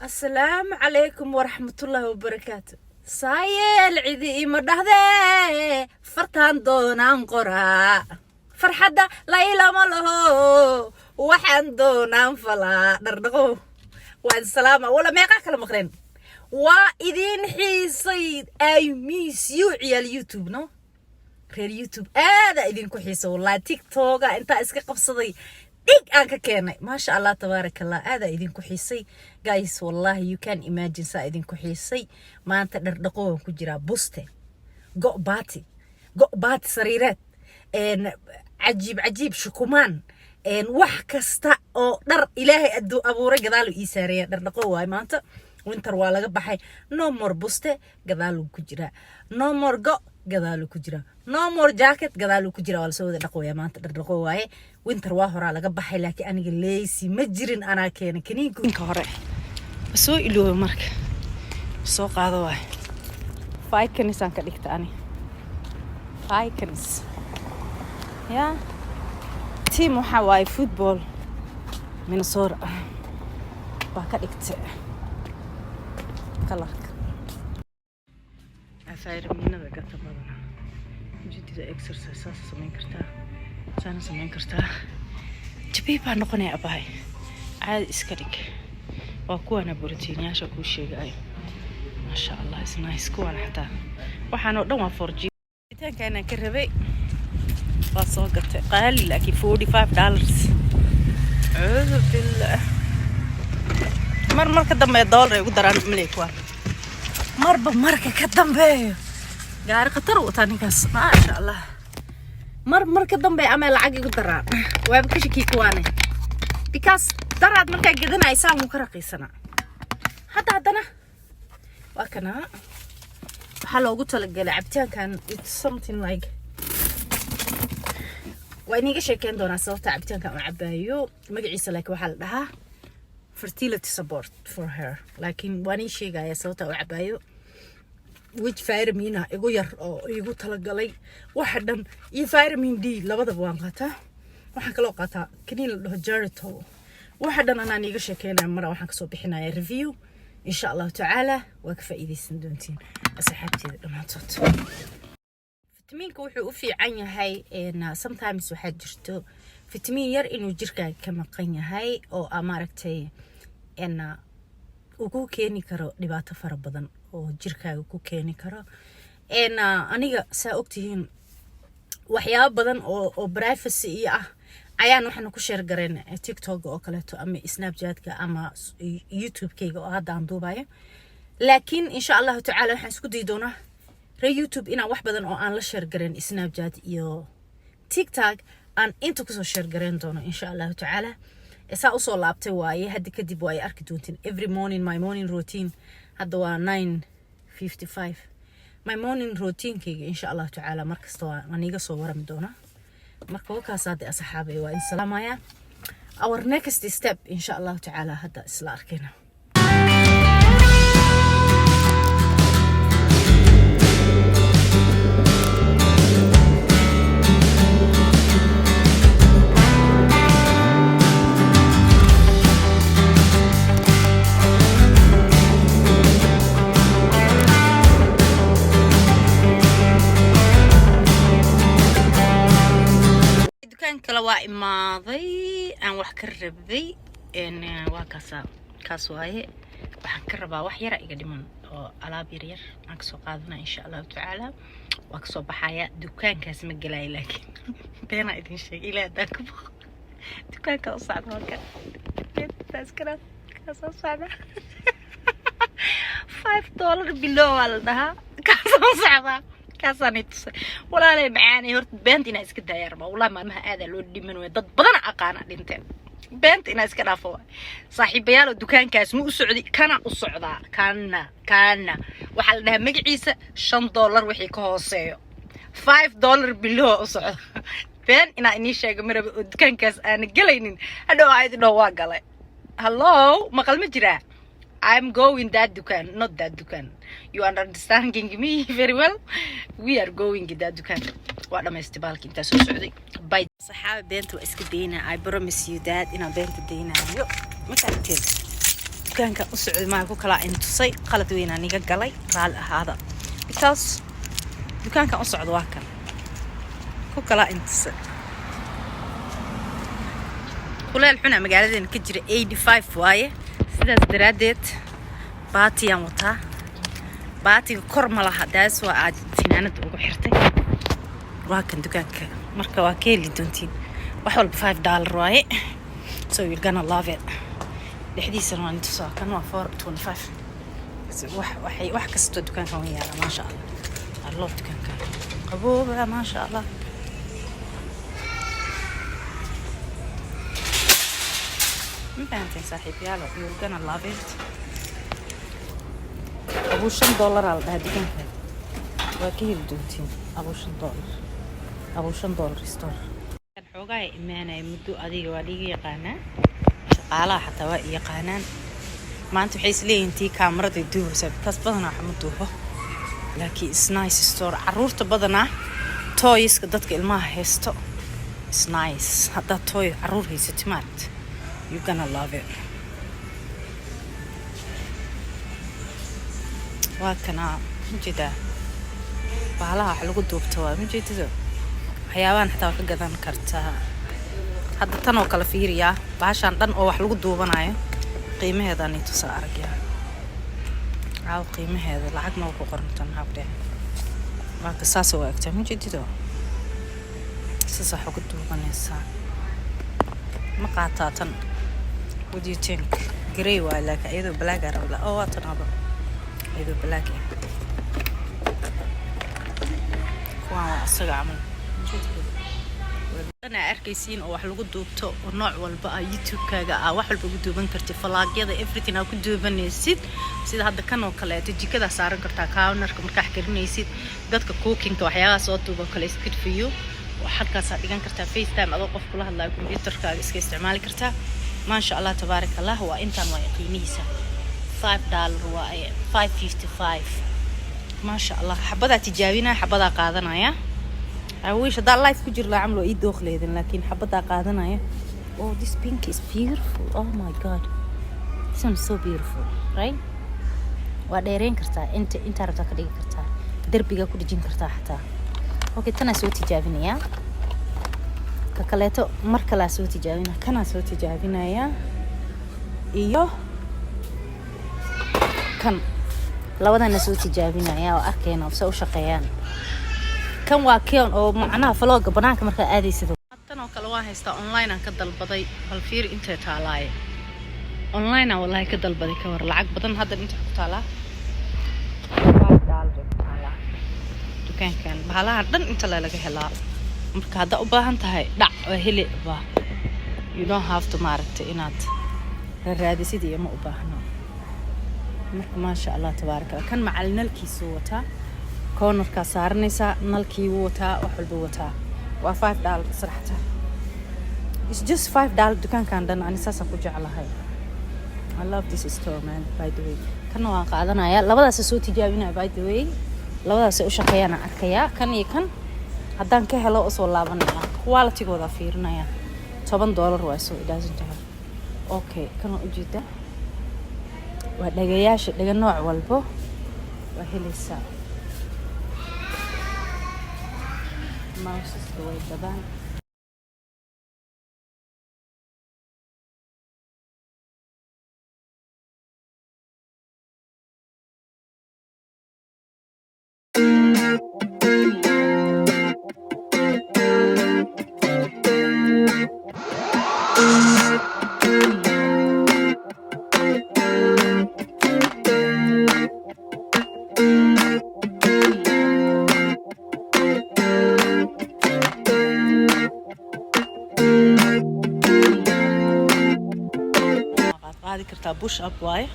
Asalaamu calaykum waraxmatullaahi wabarakaatu. Saayeel cidi ima dhahdee, fartaan doonaan qoraa, farxadda laylama laho, waxaan doonaan falaa. Dhardhaqo waan salaama. Wala meeqaa kala maqleen? Waa idiin xiisay. I miss you, ciyaal YouTube. No, reer YouTube aada idinku xiisa wallahi. TikToka intaa iska qabsaday, dhig aan ka keenay. Maasha Allah, tabaaraka Allah, aada idinku xiisay, guys. Wallahi, you can imagine saa idinku xiisay. Maanta dhardhaqo waan ku jiraa. Buste, go' baati, go' baati sariireed, cajiib cajiib shukumaan, wax kasta oo dhar Ilaahay aduu abuuray gadaalu ii saaraya. Dhardhaqo waay maanta. Winter waa laga baxay. No more buste, gadaalu ku jiraa. No more go, gadaalu ku jiraa. No more jacket, gadaalu ku jiraa. Waa lasoo wada dhaqoya maanta. Dhardhaqo waaye. Winter waa horaa laga baxay, laakiin aniga leysi ma jirin. Anaa keenay kaniinka hore, soo ilooba. Marka soo qaado waay. Vikings aan ka dhigta ani. Vikings ya team waxaa waaye football, Minnesota baa ka dhigtay colorka. Vitaminada gata badana jidida. Exercise saasa samayn kartaa, saana samayn kartaa. Jabiib baa noqonaya, abahay. Caadi iska dhig. Waa kuwaana borotiinyaasha kuu sheegayo. Maasha Allah, is nice kuwaana. Xataa waxaan oo dhan waa for itaanka inaan ka rabay. Waa soo gatay, qaali laakiin, $45. Cuudu billah. Mar marka dambe dollar ay ugu daraan maley kuwaan. Marba marka ka dambeeyo gaari khatar u wataa ninkaas, maasha Allah. Mar marka dambe ama lacag igu daraan, waaba ka shakii kuwaane, because daraad markaa gadanaya wuu ka raqiisanaa. Hadda haddana waa kanaa. Waxaa loogu talagalay cabitaankan. It's something like, waa iniga sheekeyn doonaa sababta cabitaankan u cabaayo magaciisa, laakiin waxaa la dhahaa fertility support for her. Laakiin waan ii sheegaya sababta u cabaayo, which vitamin ah igu yar oo igu talagalay waxa dhan, iyo vitamin D labadaba waan qaataa. Waxaan kaloo qaataa kaniin la dhaho Geritol. Waxa dhan anaan iiga sheekeynaya mara. Waxaan kasoo bixinaya review, insha Allahu tacaala. Waa ka faa'iidaysan doontiin, asxaabteeda dhammaantood. Fitamiinka wuxuu u fiican yahay, sometimes waxaa jirto fitamiin yar inuu jirkaaga ka maqan yahay oo aa maaragtay uu ku keeni karo dhibaato fara badan oo jirkaaga ku keeni karo. Aniga saa ogtihiin, waxyaabo badan oo privacy iyo ah ayaan waxaana ku share gareen TikTok oo kaleeto ama Snapchatka ama YouTube-kayga oo hadda aan duubayo. Laakiin insha Allahu tacaala waxaan isku dayi doonaa, reer YouTube, inaan wax badan oo aan la share gareen Snapchat iyo TikTok aan inta kusoo share gareen doono, insha Allahu tacaala. Saa usoo laabtay waaye. Hadda kadib waa ay arki doontiin every morning my morning routine. Hadda waa 9:55. My morning routinekayga, insha Allahu tacaala, markasta waan iiga soo warami doonaa. Marka wakaas hadda, asxaabay, waa in salaamaya. Our next step, insha Allahu tacaala, hadda isla arkayna. Dukaan kale waa imaaday aan wax ka rabay. Waa kaasa, kaas waaye. Waxaan ka rabaa wax yara iga dhiman oo alaab yar yar aan kasoo qaadanaya, insha Allahu tacaala. Waa kasoo baxaya. Dukaankaas ma gelaayo, laakiin beenaa idin sheegay. Ilaa haddaan ka baqo dukaanka u socda marka kaasoo socda, $5 below waa la dhahaa. Kaasoo socdaa, kaasaan i tusay. Walaalay macaanay, horta beenta inaa iska daaya rabaa. Wallahi, maalmaha aadaa loo dhiman waya. Dad badan aqaana dhinteen. Beenta inaa iska dhaafo waay. Saaxiibayaalo, dukaankaas ma u socdi, kana u socdaa. Kana waxaa la dhahaa magaciisa $5 wixii ka hooseeyo, $5 below u socda. Been inaa inii sheego maraba oo dukaankaas aana gelaynin. Hadhow aa idin dhaho waa galay. Hello, maqal ma jiraa? I'm going that dukaan, not that dukaan. You understanding me very well. We are going that dukaan. Waa dhamaystay baalki intaa soo socday. Bye. Saxaaba, beenta waa iska daynaa. I promise you that inaan beenta daynaayo. Ma fahamteen? Dukaanka u socday maa ku kala intusay. Qalad weynaa niga galay, raali ahaada, because dukaankan u socdo waa kan ku kala intusay. Kuleel xuna magaaladeena ka jira, 85 waaye. Sidaas daraaddeed baatiyaan wataa. Baatiga kor ma laha, daas waa aad finaanada ugu xirtay. Waa kan dukaanka. Marka waa ka heli doontiin wax walba. $5 waaye, so you're gonna love it. Dhexdiisana waa intusaa. Kan waa 4.25. Wax waxay wax kastoo dukaankan waa yaala, maasha Allah. I love dukaankan, qabooba, maasha Allah. Ma fahanteen, saaxiibyaalo? You're gonna love it. Abuu $5 aa la dhahaa dukaankan. Waa ka heli doontiin abuu $5, abuu $5 store. Xoogaa imaanaya muddo, adiga waa liiga yaqaanaa, shaqaalaha xataa waa i yaqaanaan. Maanta waxay isleeyihiin tii kaamaraday duubaysaa, because badanaa waxma duubo, laakiin is nice store. Caruurta badanaa toyska, dadka ilmaha haysto, is nice. Haddaad toy caruur haysati, maaragta, you gonna love it. Waa kanaa, majeedaa? Bahalaha wax lagu duubto waa majeedido. Waxyaabahan xataa waa ka gadan kartaa. Hadda tan oo kale fiiriyaa, bahashaan dhan oo wax lagu duubanayo, qiimaheedaan ii tusaa. Aragyaa caaw qiimaheeda? Lacag ma ku qorantan? Maxaa ku dhehe? Marka saas oo egtaa, majeedido? Saas wax ugu duubanaysaa. Ma qaataa tan? What do you think? Grey waay, laakiin iyadoo black aa rabla. Oh, waa tan aba iyadoo black ah. Kuwaan waa asaga camal dhan aa arkaysiin oo wax lagu duubto, oo nooc walba ah. YouTube-kaaga aa wax walba ugu duuban kartid, vlogyada, everything aa ku duubanaysid. Sida hadda kan oo kaleeto, jikadaa saaran kartaa, counterka markaa wax karinaysid. Dadka cookingka waxyaabaha soo duuba kale is good for you. Halkaasaa dhigan kartaa, FaceTime adoo qof kula hadlayo, computerkaaga iska isticmaali kartaa. Maasha Allah, tabaaraka Allah. Waa intaan waa qiimihiisa $5 waa 5.55. Maasha Allah. Xabadaa tijaabinaya, xabadaa qaadanaya. I wish haddaa live ku jir lahaa camal waa ii dooq leedin, laakiin xabadaa qaadanaya. Oh, this pink is beautiful. Oh my God, this one is so beautiful, right? Waa dheereyn kartaa, inta intaa rabtaa ka dhigi kartaa, derbiga ku dhejin kartaa xataa. Okay, tanaa soo tijaabinayaa. Ka kaleeto mar kalaa soo tijaabina. Kanaa soo tijaabinayaa iyo kan, labadana soo tijaabinaya oo arkayna se u shaqeeyaan. Kan waa keon oo macnaha vlogga banaanka markaa aadaysid. Tan oo kale waan haystaa, online aan ka dalbaday. Bal fiir intay taalaaye. Online aan wallahi ka dalbaday. Ka war lacag badan? Hadda inta ku taalaa $5 bay ku taalaa dukaankan. Bahalahan dhan inta le laga helaa. Marka haddaa u baahan tahay, dhac oo heli ba. You don't have to, maaragtay, inaad raadisid iyo ma u baahno. Marka maasha Allah, tabaaraka Allah. Kan macal nalkiisuu wataa, cornerkaa saaranaysaa, nalkii wuu wataa, wax walba wataa. Waa $5 saraxta. It's just $5 dukaankan dhan. Ani saasaan ku jeclahay. I love this store, man. By the way, kana waan qaadanaya. Labadaasa soo tijaabinaya. By the way, labadaas u shaqeeyaan aan arkayaa, kan iyo kan. Haddaan ka helo usoo laabanaya, qualitygooda fiirinaya. $10 waa, so it doesn't have. Okay, kan waa ujeeda, waa dhagayaasha. Dhaga nooc walbo waa helaysaa. Mouseska way gadaan. Qaad qaadi kartaa. Push up waaye.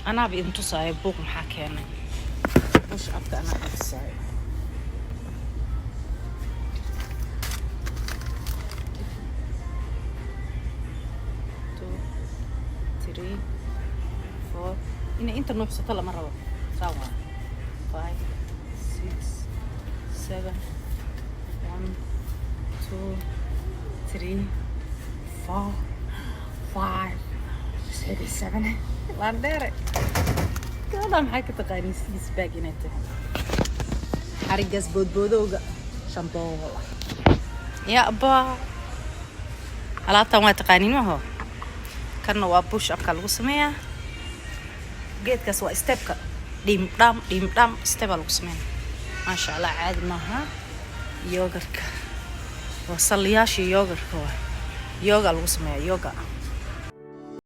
Anaaba idin tusaayo. Buuq maxaa keenay? Push upka anaa idin tusaayo. Two, three, four. Inay inta nuuxsato lama rabo. Saa waa five, six, seven. One, two, three, four, five. 6 7. Laandheere gabadha, maxay ka taqaanii six pack inay tahay? Xarigaas boodboodowga $5. Ya abaa, alaabtan waa taqaaniin maho. Kanna waa push upka lagu sameeyaa. Geedkaas waa stepka, dhim dham dhim dham, stepaa lagu sameeyaa. Maasha Allah, caadi maaha. Yogarka waa salliyaashii yogarka, waa yoga lagu sameeyaa yoga.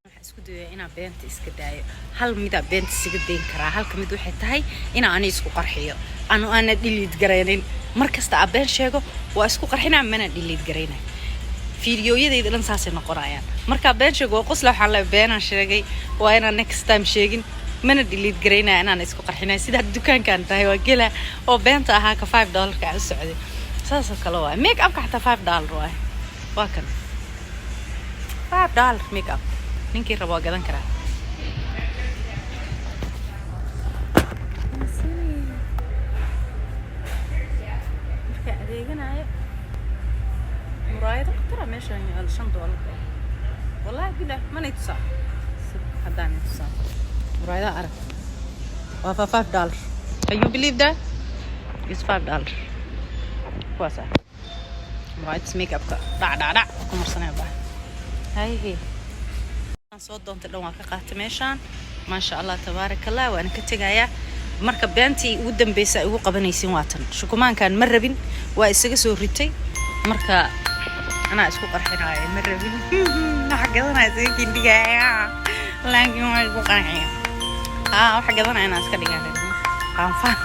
Waxaan isku dayaa inaan beenta iska daayo. Hal midaa beenta isaga dayn karaa, halka mid waxay tahay inaan ani isku qarxiyo, anu aana delete garaynin. Mar kasta aan been sheego, waa isku qarxinaa, mana delete garaynay. Fiidiyooyadayda dhan saasay noqonayaan. Markaa been sheego, waa qosla, waxaan leeyahay beenaan sheegay, waa inaan next time sheegin. Mana delete garaynaya inaan isku qarxinay. Sidaa dukaankan tahay waa gela oo beenta ahaa, ka $5-ka aan u socday, saasoo kale waay. Make upka xataa $5 waay. Waa kan $5 make up, ninkii rabo waa gadan karaa. Markaa adeeganayo, muraayado khatara meeshaan yaalo, $5. Wallaahi bilah, manay tusaa? Haddaan tusaa muraayadaha, arag, waa for $5. Can you believe that? It's $5. Kuwaas ah muraayadis make upka, dhac dhac dhac ku marsanaya. Baa hayhe, soo doontay dhan waa ka qaatay meeshaan. Maasha Allah, tabaaraka Allah. Waana ka tegayaa. Marka beentii ugu dambeysa ay ugu qabanaysin waa tan. Shukumaankan ma rabin, waa isaga soo ritay. Marka anaa isku qarxinaayo, ma rabin waxa gadanaya, isaga kindhigaya, laakiin waa isku qarxiya. Haa, waxa gadanaya inaan iska dhigaan rabin. Qaanfaan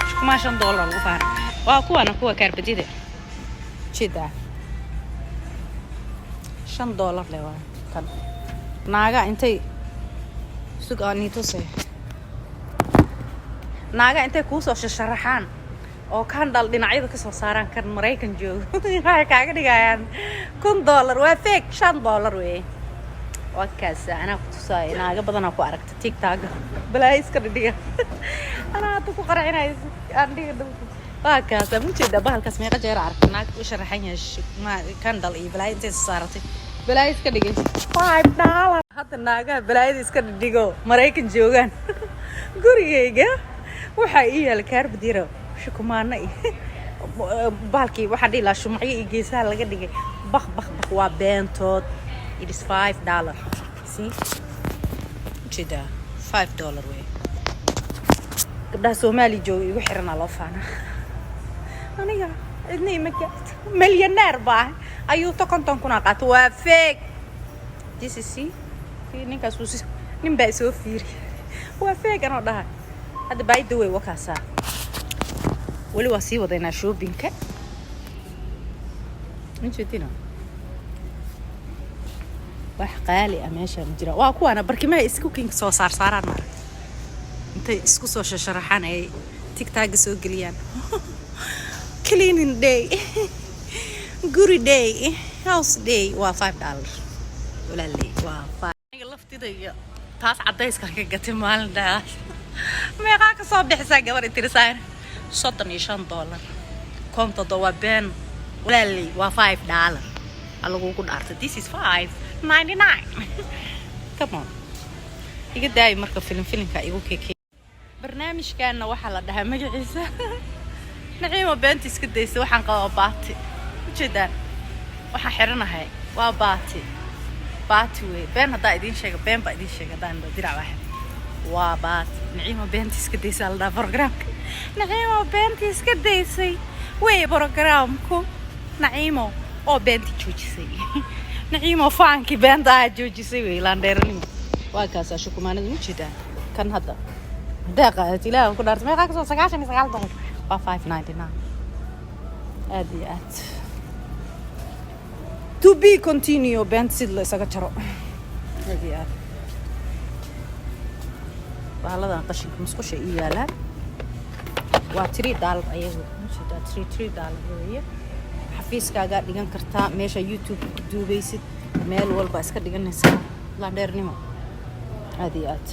shukumaan $5 lagu faana. Waa kuwana, kuwa kaarbadida jeedaa, $5 le waa kan. Naaga intay sug aan tusay, naaga intay kuusoo shasharaxaan oo candle dhinacyada kasoo saaraan, kan Maraykan joogo, waxay kaaga dhigayaan $1000. Waa fake, $5 wey. Waa kaas, anaa ku tusaaya. Naaga badanaa ku aragta TikTok, balaayo iska dhidhiga. Anaa hadda ku qarxinaya aan dhiga. Waa kaas, ma ujeedaa bahalkaas? Meeqa jeer aragta naag u sharaxan yahay candle iyo balaayo intay saaratay, balaayo iska dhigay? $5. Hadda naagaha balaayada iska dhidhigo Maraykan joogaan, gurigayga waxaa ii yaala carpet yaro, shukumaano iyo bahalkii waxaan dhihi lahaa shumacyo iyo geesaha laga dhigay, bak bak bak. Waa beentood. It is $5. See, ujeedaa? $5 wey. Gabdhaha Soomaali jooga igu xiranaa loo faanaa. Aniga cidna ima gaarto, milyaneer baa ayuu to 50,000 qaato. Waa fake. This is, see, see, ninkaas wuu nin baa isoo fiiri. Waa fake anoo dhaha. Hadda by the way, wakaasaa weli waa sii wadaynaa shoppingka. Ujeedina wax qaali ah meesha ma jira. Waa kuwaana barkimaha isku kinka soo saar saaraan, maaragta, intay isku soo shasharaxaan ay TikTok-ga soo geliyaan, cleaning day, guri day, house day. Waa $5, walaaley, waa five. Aniga laftida iyo taas cadayskan ka gatay maalin dhaas, meeqaa ka soo bixisaa gabar itirisaan? $35 kontodo. Waa been, walaaley, waa $5 alagugu dhaartay. This is 5.99. Come on, iga daayi. Marka filin filinka igu keke. Barnaamijkaana waxaa la dhahaa magaciisa Naciimo beenta iska daysa. Waxaan qabaa baati, ujeedaan waxaan xiranahay waa baati, baati wey. Been haddaa idiin sheega, been baa idiin sheega. Haddaan dirac baa xir, waa baati. Naciimo beenta iska daysa la dhahaa programka. Naciimo beenta iska daysay wey programku. Naciimo oo beenta joojisay, Naciimo faankii beenta ah joojisay wey. Laandheeranimo waa kaasaa. Shukumaanada ma jeedaan? Kan hadda haddaa qaadat, Ilaah ku dhaartay, meeqaa kasoo? $99. Waa 5.99. Aad iyo aad. To be continue. Beenta sid la isaga jaro, aad iyo aad. Bahaladan qashinka musqusha ii yaalaan waa $3 ayagu, majeedaa? $3 weeye. Xafiiskaagaa dhigan kartaa, meesha YouTube ku duubaysid, meel walba iska dhiganaysaa. Laandheernimo, aad iyo aad.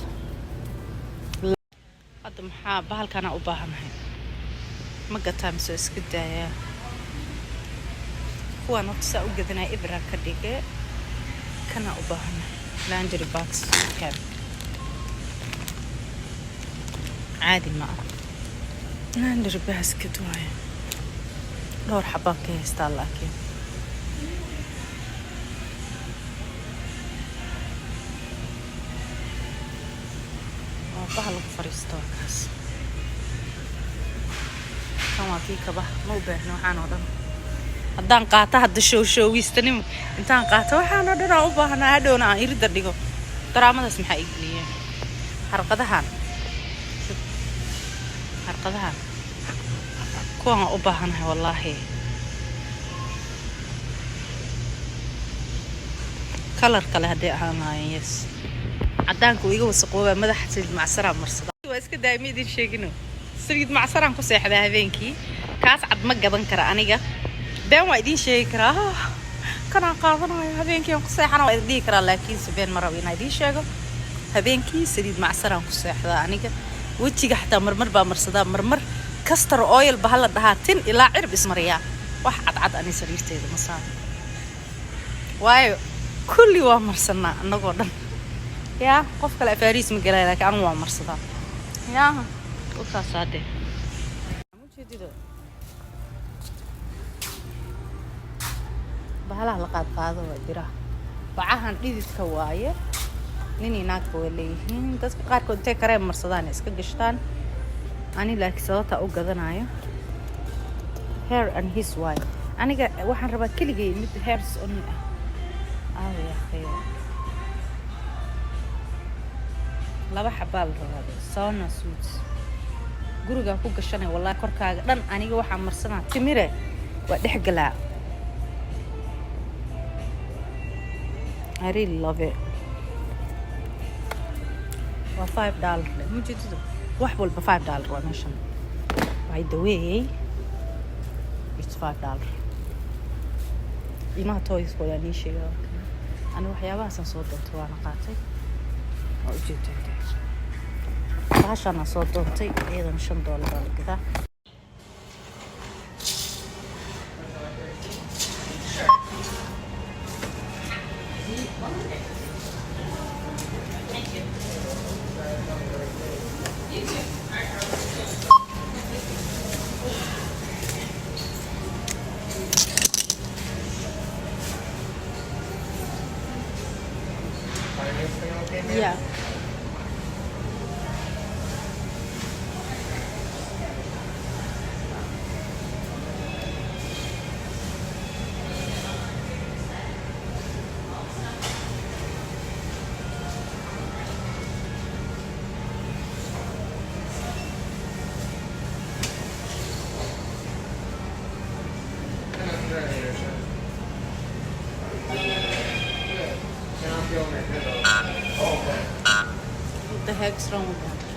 Hadda maxaa bahalkanaa u baahanahay? Ma gataa mise iska daayaa? Kuwaan horta saa u gadanaya, ibra ka dhige. Kanaa u baahanahay. Laundry box cap caadi ma ah, laundry basket waaye. Dhowr xabaan ka haystaa, laakiin waa baha lagu fariisto. Waa kaas. Kan waa kii kabaha. Ma u baahna waxaan oo dhan. Haddaan qaato hadda showshowgiistanimo intaan qaato, waxaan oo dhan aan u baahnaa, hadhowna aan irida dhigo. Daraamadaas maxaa ii geliyeen? Harqadahan, harqadahan kuwan waan u baahanahay wallaahi. Color kale hadday ahaan lahaayeen, yes. Cadaanka uu iga wasaqoobaa. Madaxa saliid macsaraa marsada. Waa iska daaya, ma idin sheegino. Saliid macsaraan ku seexdaa habeenkii. Kaas cad ma gadan kara aniga. Been waa idiin sheegi karaa, "Ah, kanaan qaadanayo, habeenkii aan ku seexana," waa idin dhihi karaa, laakiinse been ma rabo inaan idiin sheego. Habeenkii saliid macsaraan ku seexdaa aniga. Wejiga xataa marmar baa marsadaa, marmar castor oil ba hala dhahaa, tin ilaa cirib ismariyaa. Wax cadcad ani sariirteeda ma saaro, waayo kulli waa marsanaa annagoo dhan. Yaa qof kale afaariis ma galaya, laakiin anigu waa marsadaa. Yaa ukaasaa dee ujeedido bahalaha la qaadqaado waa biraha, bacahan dhididka waaye. Nin iyo naagba way leeyihiin. Dadka qaarkood intay kareem marsadaan iska gashtaan. Ani laakiin sababta u gadanayo her and his waaye. Aniga waxaan rabaa keligay mid hers only ah. Aawe akhiyo? Laba xabaa la rabaa. Sauna suits gurigaa ku gashanay. Wallahi korkaaga dhan aniga waxaa marsanaa timire, waa dhex galaa. I really love it. Waa $5. Mujeedido wax walba $5 waa meeshan. By the way, it's $5. Ilmaha toyskooda nii sheega. Ani waxyaabahaasaan soo doontay, waana qaatay. Waa ujeedaa, bahashaana soo doontay, iyadana $5 baa la gadaa. Financing okay, ma'am? Yeah. Right here, sir. Yeah. And I'm feeling it good though. Oh, okay. What the heck's wrong with that?